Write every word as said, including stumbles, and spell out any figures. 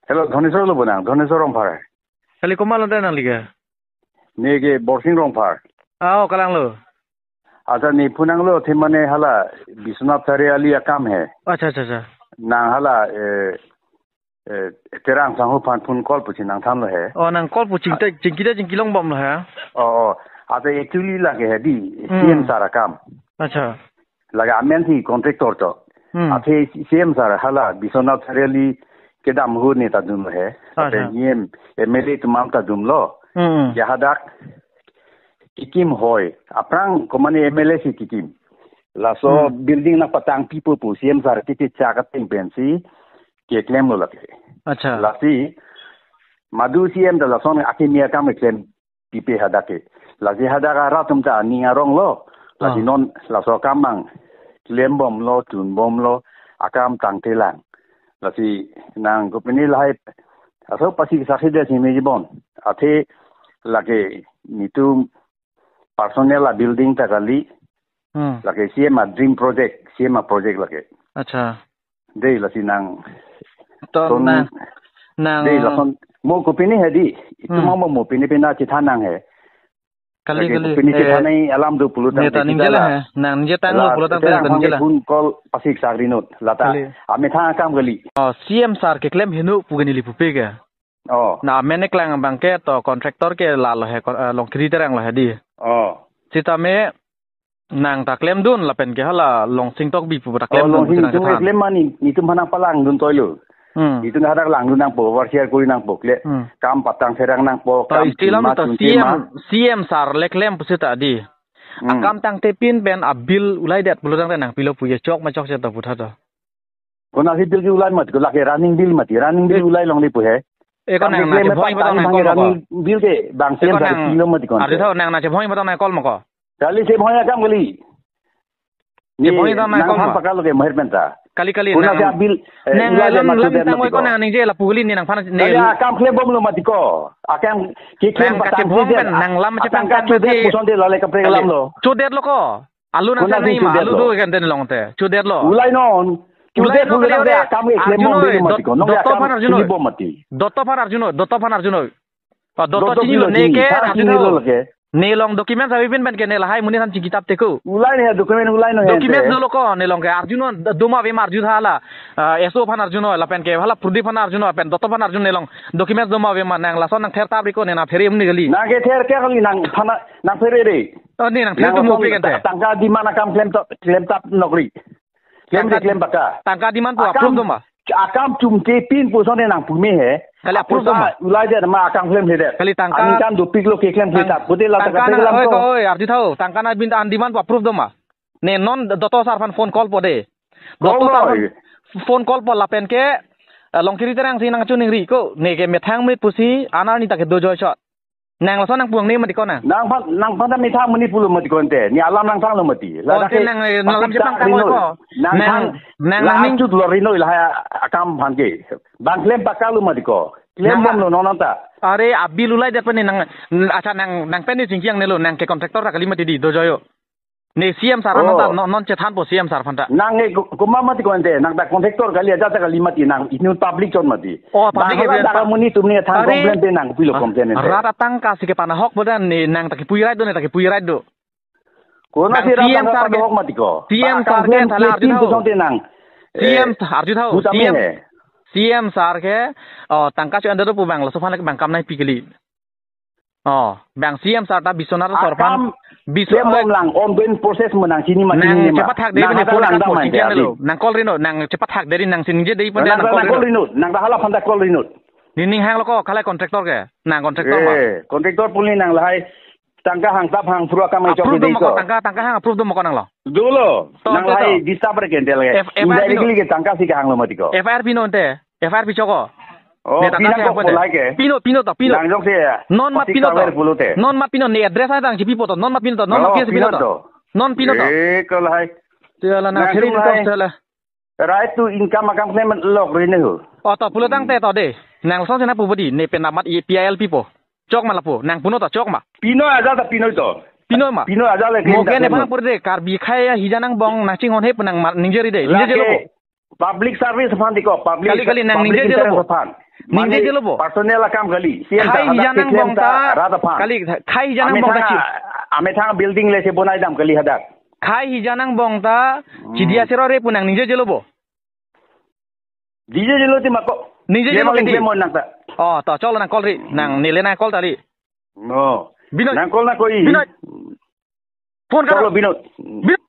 Hello, Dhoneswar lo bonang, Dhoneswar Rongphar. Kali komat lo nanglike? Neke Borsing Rongphar. Ah, oh, kalanglo. Accha, ne phone nanglo athe mane hala Biswanath Chariali akam he. Accha, accha, accha. Nang hala, eh, eh, Terang Sangho aphan phone call pusi nangthanlo he. Oh, nang call pu chingta, chingkita chingkilongbomlo he. Oh, oh. Accha, actually lake he dei, Hmm. C M sir akam. Accha. Lake amen si contractor to. Hmm. Athe C M sir hala Biswanath Chariali kedam ahut ne ta dunlo he. Accha. Athe E M, M L A atum ta dunlo. Hmm. Ya hadak kekim hoi. Aphrang komane M L A si kekim. Laso Hmm. building nangpatang pipo pu C M sir kiti chak ateng pensi keklemlo lake. Accha. Lasi madu C M ta lason akimi akam keklem pipe hadak ke. Lasi hadak arat atum ta aning aronglo. Lasi Ah. non laso akam nangklembomlo, tunbomlo, akam tangtelang. Lasi nang kopine lahai, aso pasi sakhi de simi jibon. Athe lake netum personal a building ta kali. Hmm. Lake C M a dream project, C M a project lake. Accha. Dei, lasi nang To son nang, nang dei, lason mo kopine he dei. Itum Hmm. mo mo pine pina chethan nang he. Kali, Lake kali. kopine Eh, chethan nai alam do pulo ne tangte ta ningjela hala. he. Nang ningje tanglo La pulo tangte Terang nang ta Sangho ningjela. phone call pasik sakrinut. Lata Kali. amethang akam kali. Oh, C M sir keklem heno pu ke neli pupe ke. Oh. Na amen keklang abang ke to contractor ke lalo he, kon-, eh, Longkiri Terang lo he dei. Oh. Sitame nang ta klemdun lapen ke hala Longsing Tokbi pu ta Oh, klemdun Longsing pusi nang Tokbi than. klem mani, netum aphan nangpalangdun toilo. Hmm. Netum hadak langdun nangpo, overseer kori nangpo, kle. Hmm. Kam patang serang nangpo, To kam istilah chunma to chunte C M, ma. C M sir le klem pusi ta dei. Hmm. Akam tangtepin pen a bill ulaidet pulo tangte nang pilo pu ye chok ma chokche to putha to. Konasi bill ke ulai mati ko, lake running bill mati, running bill Eh. ulai longle pu he. E ko Kam nang keklem nang chebhong patta patang nang bang call mo ko. running bill ke bang E ko C M sir nang pilo mati ko. Arju tho nang nang chebhong patang nang call mo ko. Kali chebhong akam kali. Chebhong patang nang call mo. Nangphan pakalo ke moher penta. Kali kali Konasi nang a bill, eh, nang ulai lam mati lam de tang mati ko ko. nang ningje lapu kali ne nangphan ne Kali akam klembomlo mati ko. Akam keklem Nang patang kachebhong pen nang lam Atang chepang ka kan chodet mati. puson de lale kaprek Kali. lamlo. Chodet lo ko. Alu nang Konasi chenai ma, chodet alu lo. do kan ten long te. Chodet lo. Ulai non. Ulai Chodet lo ulai kali de ore. akam ke Arjun klembom oi, de mati dot-, ko. Nong dotto akam aphan Arjun oi. klembom mati. Dotto aphan Arjun oi, dotto aphan Arjun oi. Pa dotto Dotto chini lo pilo ne chini, ke ta Arjun chini lo ho. lake. Ne long document sabi pin pen ke ne lahai muni than chingki tap teko. Ulai ne document ulai no Document hente. dolo ko ne long ke Arjun oi, doma ave ma Arjun hala. Ah, S O aphan Arjun oi, lapen ke hala Pradip aphan Arjun oi, pen dotto aphan Arjun ne long. Document doma ave ma nang lason nang ther tap ri ko ne na phere muni kali. Nang ke ther ke kali nang phana, nang phere re. Oh, ne nang phere Nang tu mo lason pe kan te. ta-, tangka demand akam klem tap, klem tap nokri. Klem Tangka, de klem baka. tangka demand pu Akam, approve doma. akam chumche pin puson ne nang pume he. Kali approve Apusa doma. ulai de ma akam klemkledet. Kali tangka Aningkan dopiklo keklem tang-, kletap. Pute la tangka tangka na, klemkledet oi, ko. ko, oi, Arju tho. Tangka na bin an demand pu approve doma. Ne non dotto sir aphan phone call po de. Dotto Kong sir aphan oi. phone call po lapen ke, eh, Longkiri Terang si nang chuningri ko. Ne ke methang mit pusi, anar ni ta ke dojoi shot. Nang lason nang puang ne mati ko nang. Nangphan, nangphan ta methang muni pulo mati ko ente. Ne alam nangthanglo mati. Oh, Ladak te ke nang, eh, nang pati lam ta chepang tang rino. ko. Nang Nang, thang nang la nang ning- achut lo rino lahai akam aphan ke. Bang klem pakalo mati ko. Nang Klembomlo non ta. Are a bill ulaidet pen ne nang, accha nang, nang pen ne chingki ang ne lo, nang ke contractor ta kali mati dei, dojoi o. Ne C M sir Oh. aphan ta, non, non chethan po C M sir aphan ta. Nang e ko-, koma mati ko ente, nang ta contractor kali ajat ta kali mati nang, inut public chot mati. Oh, public Bang ke hala pen ta pa- muni tum ne than Are, complain pe nang pilo ah, complain ente. rat atangka si ke panahok bodan ne nang ta kipui right do ne ta kipui right do. Kona Bang si rat C M tangka sir ke, panahok mati ko. C M Bang sir kam ke klem thala klem Arju tim tho. pusong te nang. C M Eh, Arju tho, buta C M, me he. C M sir ke, oh, tangka cho anda do pu bang, laso aphan bang kam nai pi kali. Oh, bang C M sir ta Biswanath sir aphan, Akam Biswa-, klembom lang ongoing process mo nang chini ma chini Nang ma. chepathak de Nang bini hata phone nang akam dam nang ante chingki ang adi. lo. Nang call rinut, nang chepathak de ri nang chingje de ipon de Nang nang ta call nang call rinut. rinut, nang ta hala aphan ta call rinut. Nening hanglo ko, kalai contractor ke. Nang contractor ma. Eh, contractor puli nang lahai tangka hang tap hang phru akam ai chok Approve de doma ko, ko. tangka, tangka hang approve doma ko nanglo. Dolo, To, nang to, lahai to. disturb re kentel ke. F-, F I R pino. Indirectly ke tangka si ke hanglo mati ko. F I R pino ente. F I R pichoko. Oh, Neta pinang ta kok siapa polai ke? Pino, pino to, pino. Nang jok se ya. Non mat Pati pino to. Kawer pulo te. Non mat pino, ne address ai tang si pipo to. Non mat pino to, non mat Oh, pino si pino pino to. to. Non pino to. Eh, ko lahai. Tiala na Nang phiri sung to lahai. Tiala. Right to income akam klem lok rene ho. Oh, to pulo tang te to de. Nang song sena pu bodi, ne pen amat i P I L pipo. Chok ma lapu, nang puno to chok ma. Pino aja ta pino to. Pino ma. Pino aja le klem Moke ta ne pino. Phan pur de, Karbi khai ya hija nang bong, nang chinghon he pu nang mar, ningje ri de, ningje Lake, jero po. Public service aphan ti ko, public, kali, kali, nang public ningje interest jelo bo. Aphan. Ningje mane jelo bo. Personal akam kali. Siang khei ta, hijan hadak angbong ta, rat aphan. Kali, khei hijan angbong ta amethang, chi. Amethang building le si bonai dam kali hadak. Khei hijan angbong ta, hmm, chidi asero re pu nang ningje jelo bo. Ningje jelo ti ma ko. Ningje jelo. Jemang kali. Jemon nang ta. Oh, to cholo nang call ri, nang nile nang call ta ri. No. Binoy. Nang call nang ko i. Binoy. Phone karo. Cholo Binoy. Binoy.